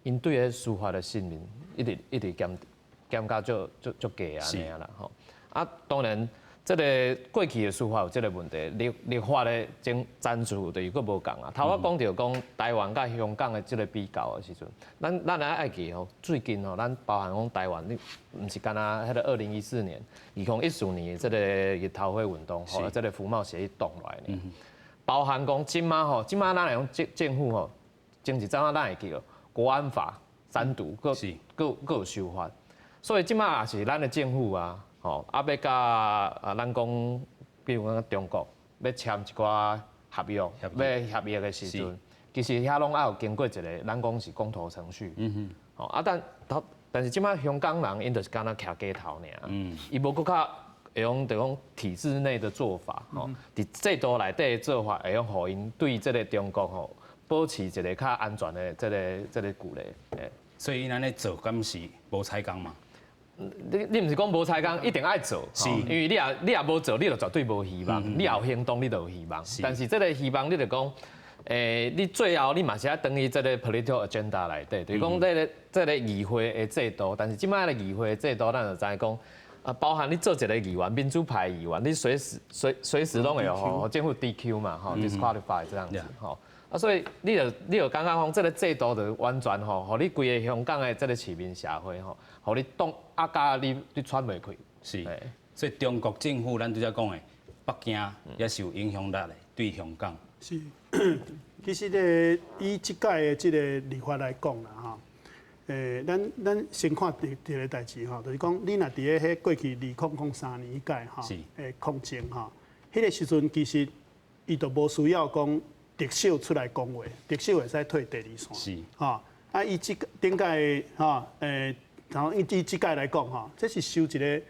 ，𪜶對彼司法的信任一直一直減減甲足足足低按呢啦吼。啊，當然，這个過去的司法有這个問題，立法的程程序就是閣無仝啊。頭仔講著講台灣佮香港的這个比較的時陣，咱愛記吼，最近吼，咱包含講台灣，你毋是干焦彼个2014年、2014年這个日頭花運動，予這个服貿協議凍落來呢。包含講這馬吼，這馬咱來講政府吼，前一陣仔咱會記得國安法三讀，閣閣有修法，所以這馬也是咱的政府啊，吼啊欲佮啊咱講，比如講中國欲簽一寡合約，欲協議的時陣，其實遐攏愛有經過一個咱講是公投程序，吼啊但是這馬香港人𪜶就是干焦徛街頭爾，伊無閣較。會用就講體制內的做法，吼，佇制度內底的做法，會用予𪜶對這个中國吼保持一个較安全的這个距離。所以𪜶按呢做，敢是無彩工嘛？你毋是講無彩工，一定愛做，因為你若無做，你就絕對無希望。你若有行動，你就有希望。但是這个希望，你就講，你最後你嘛是愛轉去這个 political agenda 內底，就是講這个議會的制度。但是這擺的議會的制度，咱就知講。啊，包含你做一个議員，民主派議員，你隨時攏會予政府 DQ 嘛，吼，disqualify 這樣子，吼。啊，所以你就感覺講，這个制度就完全吼，予你規个香港的這个市民社會吼，予你擋壓甲你喘袂氣。是，所以中國政府咱拄才講的，北京也是有影響力的，對香港。是，其實咧，以這擺的這个立法來講啦，吼。咱先看第一个代誌吼，就是講你若佇咧彼過去2003年彼屆吼，抗爭吼，彼个時陣其實伊就無需要講特首出來講話，特首會使退第二線。吼，啊，伊這頂擺吼，然後以這擺來講吼，這是修一个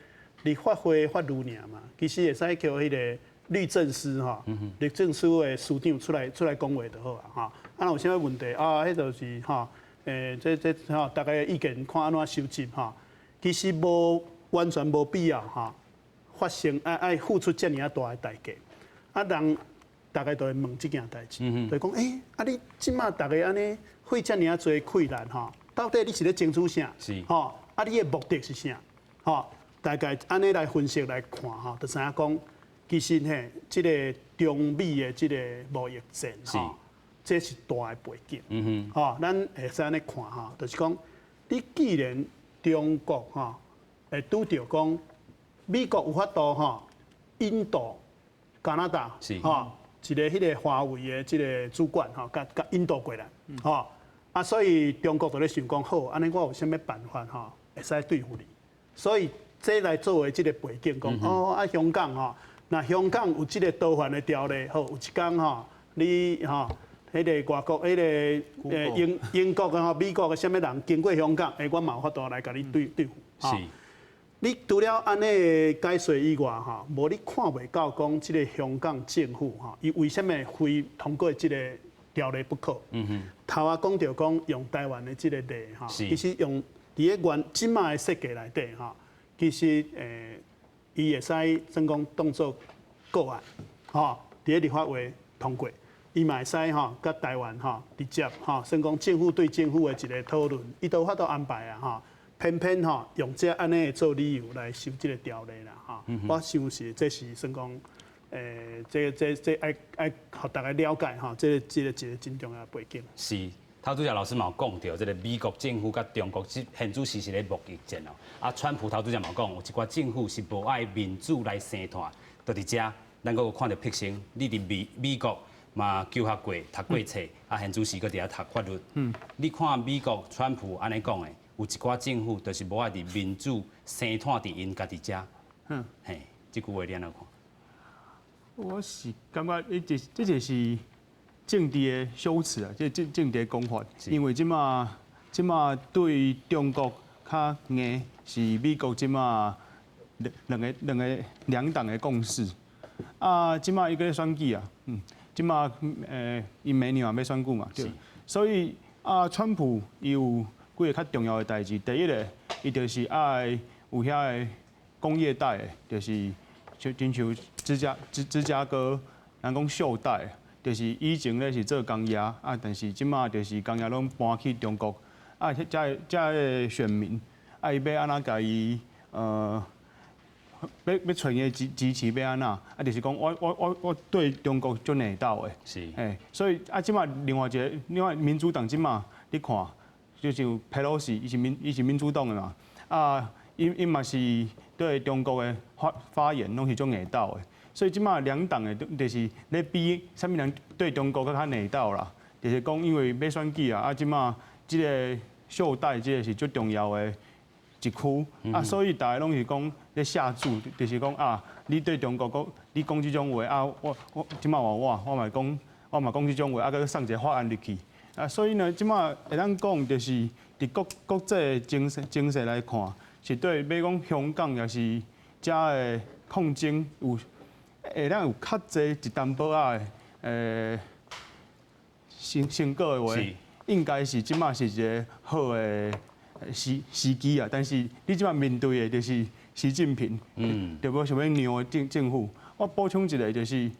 立法會法律爾嘛，其實會使叫彼个律政司吼，律政司的司長出來講話就好啊，吼。啊，若有啥物問題啊？彼就是吼。這吼，大家的意見看按怎收集吼，其實無完全無必要吼，發生愛付出遮爾仔大的代價，啊人大家都會問這件代誌，就講啊你這馬逐家按呢費遮爾仔濟氣力吼，到底你是咧爭取啥？吼，啊你的目的是啥？吼，大概按呢來分析來看吼，就知影講，其實嘿，這个中美的這个貿易戰吼。這是大的背景，吼，咱會使按呢看吼，就是講，你既然中國吼會拄著講美國有法度吼引渡加拿大吼一个彼个華為的這个主管吼，共共引渡過來吼啊，所以中國就咧想講好，按呢我有啥物辦法吼會使對付你？所以這來作為這个背景講，哦啊香港吼，若香港有這个逃犯的條例，好有一工吼，你吼。彼个外國、彼个英英國的吼、美國的啥物人經過香港，欸，我嘛有法度來共你對對付。你除了按呢解說以外，吼，無你看袂到講這个香港政府吼，伊為啥物非通過這个條例不可？頭仔講著講用台灣的這个例吼，其實用佇咧原這馬的設計內底吼，其實伊會使算講當做個案，吼，佇咧立法會通過。伊嘛會使吼，佮台灣吼直接吼，算講政府對政府的一个討論，伊都有法度安排啊吼。偏偏吼用這按呢做理由來修這个條例啦吼。我想是這是算講，這這這愛愛予大家了解吼，這個這個一个真重要的背景。是，頭拄仔老師嘛有講著，這个美國政府佮中國這現此時是咧貿易戰哦。啊，川普頭拄仔嘛講，有一寡政府是無愛民主來生湠，就佇遮，咱閣有看著柏生，你佇美美國嘛求學過、讀過冊，啊，現此時閣佇遐讀法律。你看美國川普按呢講的，有一寡政府就是無愛佇民主生湠佇𪜶家己遮。嘿，這句話你按怎看？我是感覺，這這就是政治的修辭啊，這政政治的講法。因為這馬這馬對中國較硬，是美國這馬兩兩个兩个兩黨的共識。啊，這馬伊閣選舉啊，這馬伊明年嘛欲選舉嘛，對。所以啊，川普伊有幾个較重要的代誌。第一个，伊就是愛有遐个工業帶的，就是就親像芝加芝芝加哥，人講繡帶，就是以前咧是做工業啊，但是這馬就是工業攏搬去中國，啊，遮个遮个選民，啊，伊欲按怎共伊欲欲揣伊的支支持欲按怎？啊，就是講我我我我對中國足硬鬥的，欸，所以啊，這馬另外一个，另外民主黨這馬你看，就像佩洛西，伊是民伊是民主黨的嘛，啊，伊伊嘛是對中國的發發言攏是足硬鬥的，所以這馬兩黨的就是咧比啥物人對中國閣較硬鬥啦，就是講因為欲選舉啊，啊，這馬這个繡帶這个是足重要的一區，啊，所以大家攏是講咧下注，就是講啊，你對中國講，你講這種話啊，我我這馬換我，我嘛講，我嘛講這種話，啊，閣送一个法案入去，啊，所以呢，這馬會當講就是佇國國際情勢情勢來看，是對欲講香港抑是遮的抗爭有會當有較濟一淡薄仔的成成果的話，應該是這馬是一个好的時時機啊，但是你這馬面對的就是習近平，對無想欲讓的政政府。我補充一個，就是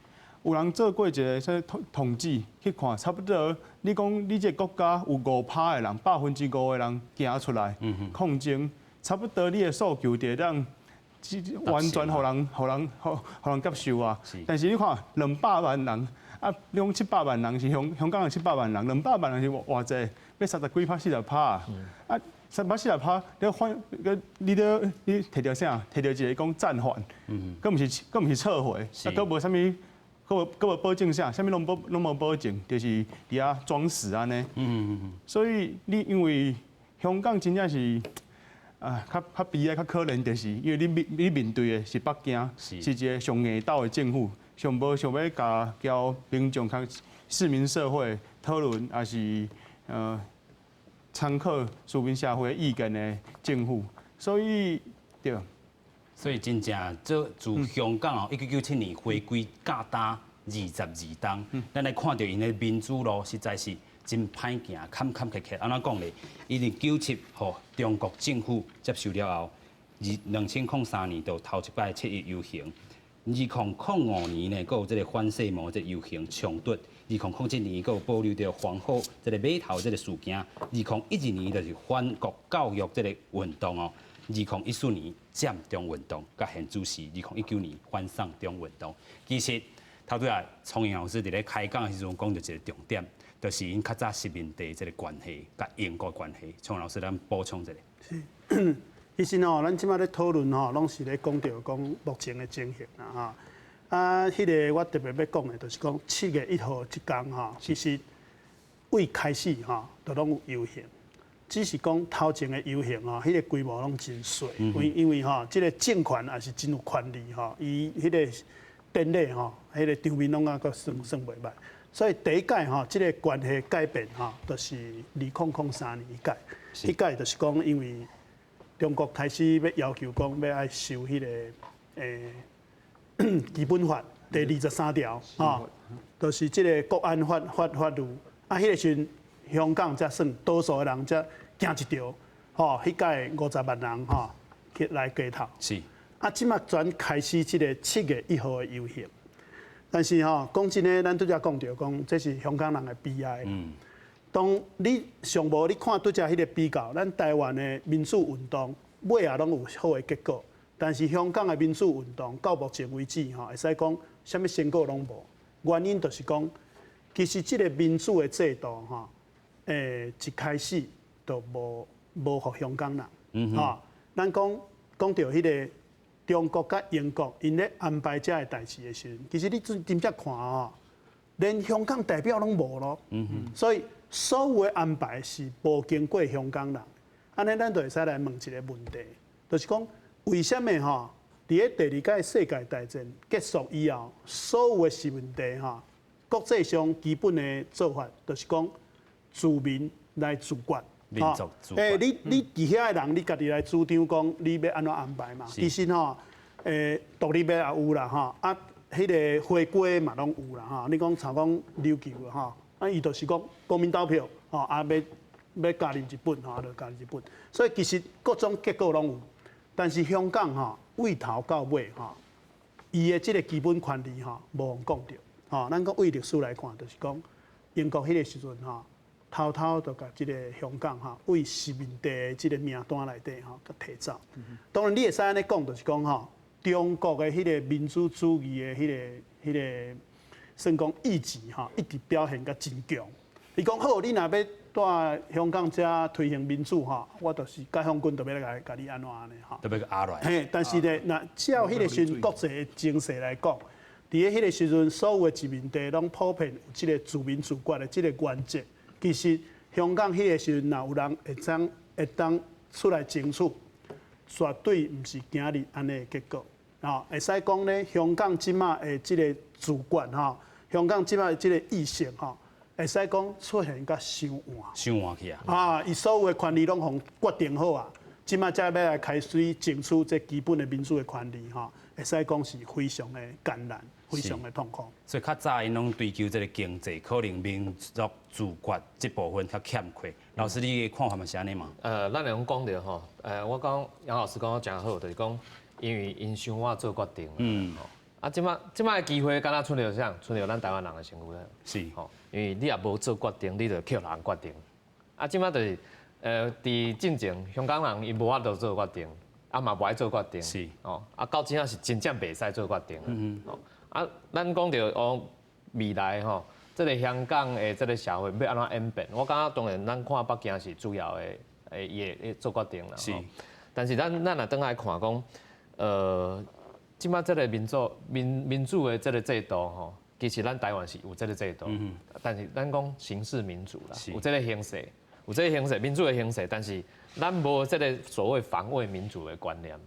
有人做過一个啥統統計去看，差不多你講你這个國家有五趴的人，5%的人行出來抗爭，差不多你的訴求就會當完全予人予人予予人接受啊。但是你看兩百萬人，啊，你講七百萬人是香香港的七百萬人，兩百萬人是偌濟？欲三十幾趴、40趴啊！啊，三百四十趴，你反，你咧你提著啥？提著一个講暫緩，閣毋是閣毋是撤回，啊，閣無啥物，閣無閣無保證啥，啥物攏保攏無保證，就是佇遐裝死按呢。所以你因為香港真正是啊，較較悲哀、較可憐，就是因為你面你面對的是北京，是一个上硬鬥的政府，上無想欲共交民眾、較市民社會討論，抑是參考市民社會意見的政府，所以對。所以真正這自香港哦，1997年回歸到今22冬，咱來看著𪜶的民主路實在是真歹行，坎坎坷坷。按怎講咧？伊佇97予中國政府接受了後，2003年就頭一擺七一遊行，2005年呢，閣有這个反世貿這个遊行衝突。2007年，閣有保留著皇后這个碼頭這个事件。2012年就是反國教育這个運動哦。2014年佔中運動，佮現此時2019年反送中運動。其實，頭拄仔聰英老師佇咧開講的時陣講著一個重點，就是𪜶較早殖民地這個關係佮英國關係。聰英老師，咱補充一下。是，其實吼，咱這擺咧討論吼，攏是咧講著講目前的情形啦吼。啊，彼個我特別欲講的，就是講7月1號這工吼，其實對開始吼，都攏有遊行，只是講頭前的遊行吼，彼個規模攏真細，因為吼，這個政權也是真有權力吼，伊彼個典禮吼，彼個場面攏猶閣算袂䆀，所以第一屆吼，這個關係改變吼，就是2003年彼屆，彼屆就是講因為中國開始欲要求講欲愛修彼個基本法第23條，吼，就是這個國安法律，啊，彼個時陣香港才算多數的人才驚一著，吼，彼屆50萬人吼去來街頭。啊，這擺轉開始這個七月一號的遊行，但是吼，講真的，咱拄才講著講，這是香港人的悲哀。當你上無你看拄才彼個比較，咱台灣的民主運動尾仔攏有好的結果。但是香港的民主運動到目前為止，吼，會使講啥物成果攏無。原因就是講，其實這個民主的制度，吼，一開始就無予香港人。吼，咱講講著彼個中國佮英國，𪜶咧安排這个代誌的時陣，其實你真真正看吼，連香港代表攏無咯。所以所有的安排是無經過香港人。按呢，咱就會使來問一個問題，就是講，為啥物吼？佇咧第二屆世界大戰結束以後，所有的殖民地吼，國際上基本的做法就是講，自民來自決。民族自決。你佇遐的人，你家己來主張講，你欲按怎安排嘛？其實吼，獨立的也有啦吼，啊，彼個回歸嘛攏有啦吼。你講像講琉球吼，啊，伊就是講國民投票吼，啊，欲加入日本吼，就加入日本。所以其實各種結果攏有。但是香港吼，對頭到尾吼，伊的這個基本權利吼，無予講著。吼，咱講對歷史來看，就是講英國彼個時陣吼，偷偷就共這個香港吼，對殖民地的這個名單內底吼，共提走。當然，你會使按呢講，就是講吼，中國的彼個民主主義的彼個算講意志吼，一直表現甲真強。伊講好，你若欲佇香港遮推行民主吼，我就是解放軍就欲來共你按怎按呢吼。就欲共壓落來。嘿，但是咧，若照彼個時陣國際的情勢來講，佇咧彼個時陣，所有的殖民地攏普遍有這個自民自決的這個原則。其實香港彼個時陣，若有人會當出來爭取，絕對毋是今日按呢的結果。吼，會使講咧，香港這擺的這個自決吼，香港這擺的這個意識吼，會使講出現甲傷晚。傷晚去啊！啊，伊所有的權利攏予決定好啊，這擺才欲來開始爭取這基本的民主的權利吼，會使講是非常的艱難，非常的痛苦。所以較早𪜶攏追求這個經濟，可能民族自決這部分較欠缺。老師，你的看法嘛是按呢嗎？咱會用講著吼，我講楊老師講得誠好，就是講因為𪜶傷晚做決定。啊，這擺的機會敢若出著啥？出著咱台灣人的身軀咧。吼，因為你也無做決定，你就予人決定。啊，這擺就是，佇進前香港人𪜶無法度做決定，啊嘛無愛做決定。哦，啊到這仔是真正袂使做決定。哦，啊，咱講著哦，未來吼，這個香港的這個社會欲按怎演變？我感覺當然咱看北京是主要的，伊會做決定啦。但是咱若轉來看講，這擺這個民主的這個制度吼，其實咱台灣是有這個制度，但是咱講形式民主啦，有這個形式，有這個形式民主的形式，但是咱無這個所謂防衛民主的觀念。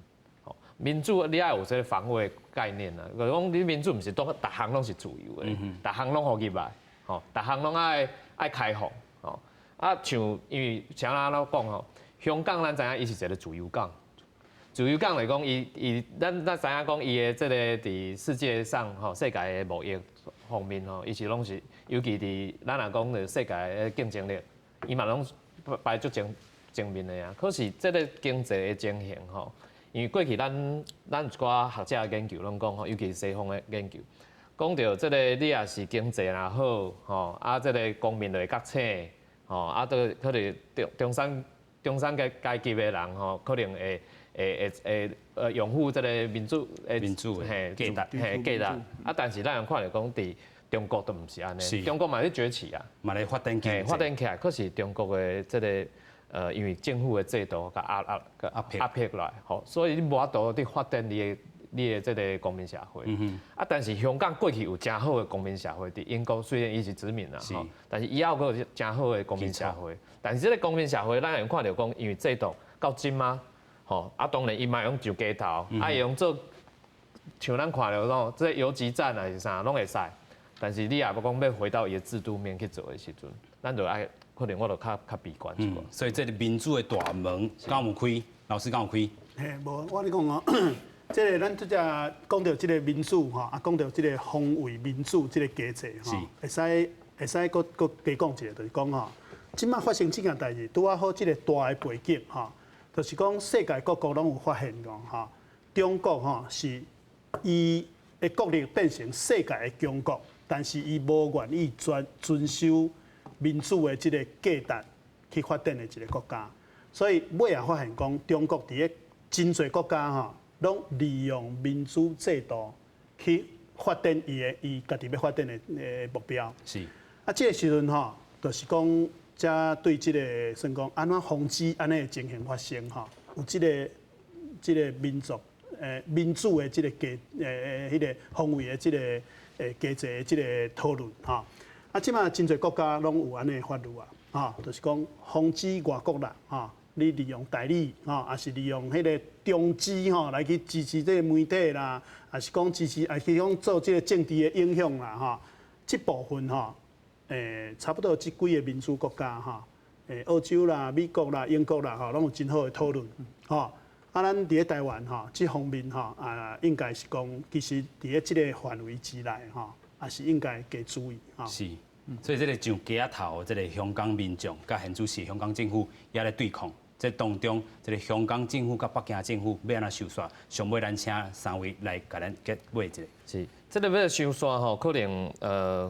民主你愛有這個防衛概念啊，就是講你民主毋是當逐項攏是自由的，逐項攏予入來，吼，逐項攏愛開放，吼。啊，像因為像咱咧講吼，香港咱知影伊是一個自由港。自由港來講，伊伊咱咱知影講，伊的這個佇世界上吼，世界的貿易方面吼，伊是攏是，尤其佇咱若講的世界的競爭力，伊嘛攏排足前面的啊。可是這個經濟的情形吼，因為過去咱有一寡學者研究攏講吼，尤其是西方的研究，講著這個你若是經濟若好吼，啊這個公民就會覺醒吼，啊都可能中產階級的人吼，可能會。會擁護這个民主民主的價值，嘿價值。啊，但是咱會看著講，佇中國都毋是按呢，中國嘛咧崛起啊，嘛咧發展起來，發展起來，可是中國的這个因為政府的制度共壓壓壓壓迫落來，吼，所以你無法度佇發展你的這个公民社會。啊，但是香港過去有誠好的公民社會，佇英國雖然伊是殖民啦，吼，但是伊猶閣有誠好的公民社會。但是這个公民社會，咱會看著講，因為制度到這馬，吼，啊，當然伊嘛會用上街頭，啊，會用做像咱看著講，這个游擊戰還是啥，攏會使。但是你也欲講欲回到伊的制度面去做的時陣，咱就愛可能我就較較悲觀一寡。所以這个民主的大門敢有開？老師敢有開？嘿，無，我咧講哦，這个咱拄才講著這个民主吼，啊，講著這个防衛民主這个機制吼，會使會使閣閣加講一下，就是講吼，這馬發生這件代誌，拄仔好這个大的背景吼，就是講世界各國攏有發現講吼，中國吼是伊的國力變成世界的強國。但是伊無願意遵遵守民主的這个價值去發展的一个國家，所以尾仔發現講，中國佇咧真濟國家吼，攏利用民主制度去發展伊的伊家己欲發展的目標。啊，這个時陣吼，就是講，才對這个算講，按怎防止按呢的情形發生吼，有這个這个民族民主的這个價彼个防衛的這个機制的這个討論吼，啊，這馬真濟國家攏有按呢法律啊，吼，就是講防止外國人吼，你利用代理吼，抑是利用彼个中資吼來去支持這个媒體啦，抑是講支持，抑是講做這个政治的影響啦，吼，這部分吼，差不多這幾个民主國家吼，澳洲啦、美國啦、英國啦，吼，攏有真好的討論，吼。啊，咱佇咧台灣吼，這方面吼啊，應該是講，其實佇咧這个範圍之內吼，也是應該加注意吼。是，所以這个上街仔頭，這个香港民眾佮現主時香港政府也咧對抗，這當中，這个香港政府佮北京政府欲按怎收煞？上尾咱請三位來共咱結尾一下。是，這个欲收煞吼，可能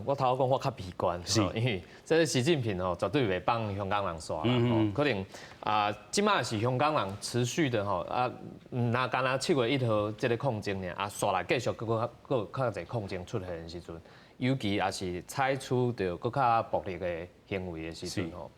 我頭先講我較悲觀，因為這个習近平吼絕對袂放香港人煞啦，可能啊，這馬是香港人持續的吼啊，毋若干焦7月1號這个抗爭爾，啊，煞來繼續閣閣閣較濟抗爭出現的時陣，尤其也是採取著閣較暴力的行為的時陣吼。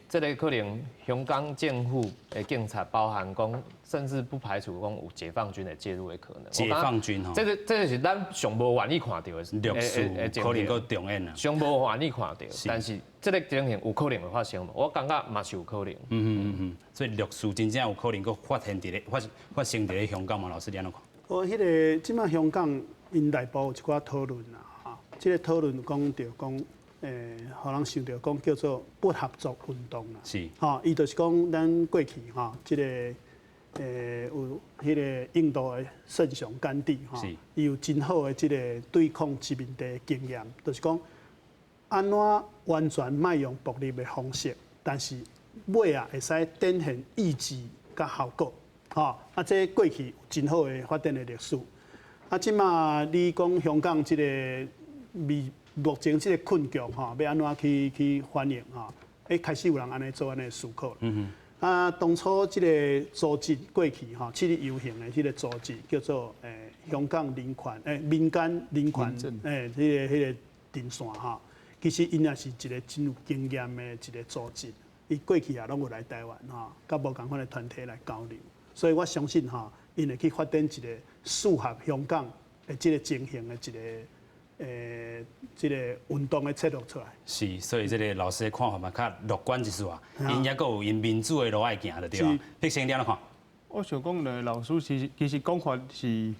這个可能香港政府的警察，包含講，甚至不排除講有解放軍的介入的可能。解放軍吼，這個是咱上無願意看著的，歷史可能閣重演啊。上無願意看著，但是這个情形有可能會發生，我感覺嘛是有可能。所以歷史真正有可能閣發現佇咧發發生佇咧香港嘛？老師你按怎看？我彼个這馬香港𪜶內部有一寡討論啦，哈，這个討論講著講。予人想著講叫做不合作運動啦，吼，伊就是講咱過去吼，這个有彼个印度的聖雄甘地吼，伊有真好的這个對抗殖民地的經驗，就是講按怎完全莫用暴力的方式，但是尾仔會使展現意志佮效果，吼，啊，這過去有真好的發展的歷史，啊，這馬你講香港這个未目前這个困局吼，欲按怎去去反應吼？開始有人按呢做按呢思考。啊，當初這个組織過去吼，七一遊行的彼个組織叫做香港人權民間人權彼个陣線吼，其實𪜶也是一个真有經驗的一个組織。伊過去也攏有來台灣吼，佮無仝款的團體來交流，所以我相信吼，𪜶會去發展一个適合香港的這个情形的一个。這个運動的策略出來。是，所以這个老師的看法嘛，較樂觀一絲啊。𪜶猶閣有𪜶民主的路愛行就對啊。碧生你按怎看？我想講咧，老師其實其實講法是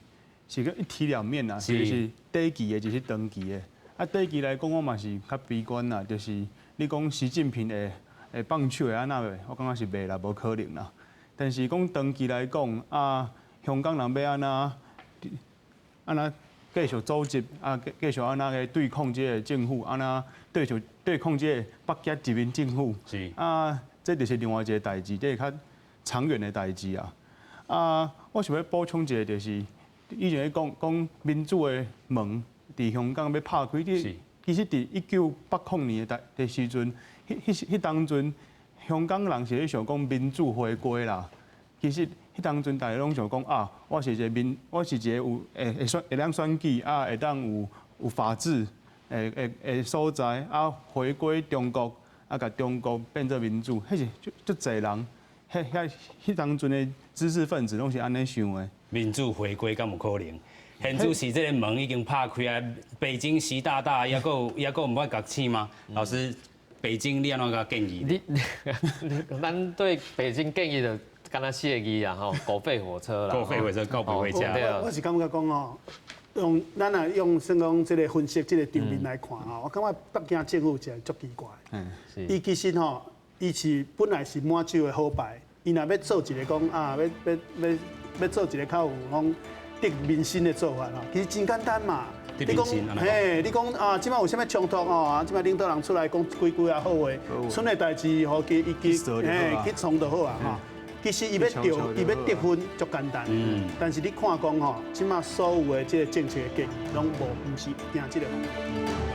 是個一體兩面啊，就是短期的，就是長期的。啊，短期來講，我嘛是較悲觀啦，就是你講習近平會會放手會按怎袂？我感覺是袂啦，無可能啦。但是講長期來講，啊，香港人欲按怎按怎繼續組織啊，繼繼續按怎去對抗這个政府，按怎對續對抗這个北京殖民政府。啊，這就是另外一个代誌，這個較長遠的代誌啊。啊，我想欲補充一個，就是以前咧講講民主的門佇香港欲拍開，其實佇1980年的代的時陣，彼彼彼當陣，香港人是咧想講民主回歸啦。其實彼彼當陣大家攏想講啊，我是一个有會會選會當選舉啊，會當有法治的所在啊，回歸中國啊，共中國變做民主，彼是足足濟人，彼遐彼當陣的知識分子攏是按呢想的。民主回歸敢有可能？現在是這个門已經拍開啊，北京習大大猶閣猶閣毋愛覺醒嗎？老師，北京你按怎共建議？你咱對北京建議就敢若四个字啊吼，狗吠火車啦。狗吠火車，告別回家。我是感覺講吼，用咱若用算講這个分析這个場面來看吼，我感覺北京政府真足奇怪。伊其實吼，伊是本來是滿手的好牌，伊若欲做一个講啊，欲欲欲欲做一个較有講得民心的做法吼，其實真簡單嘛。你講，嘿，你講啊，這擺有啥物衝突哦？啊，這擺領導人出來講幾句啊好話，賰的代誌，予伊伊去，嘿，去創就好啊吼。其實伊欲著，伊欲得分足簡單，但是你看講吼，這擺所有的這个政策的建議，攏無毋是行這个方向。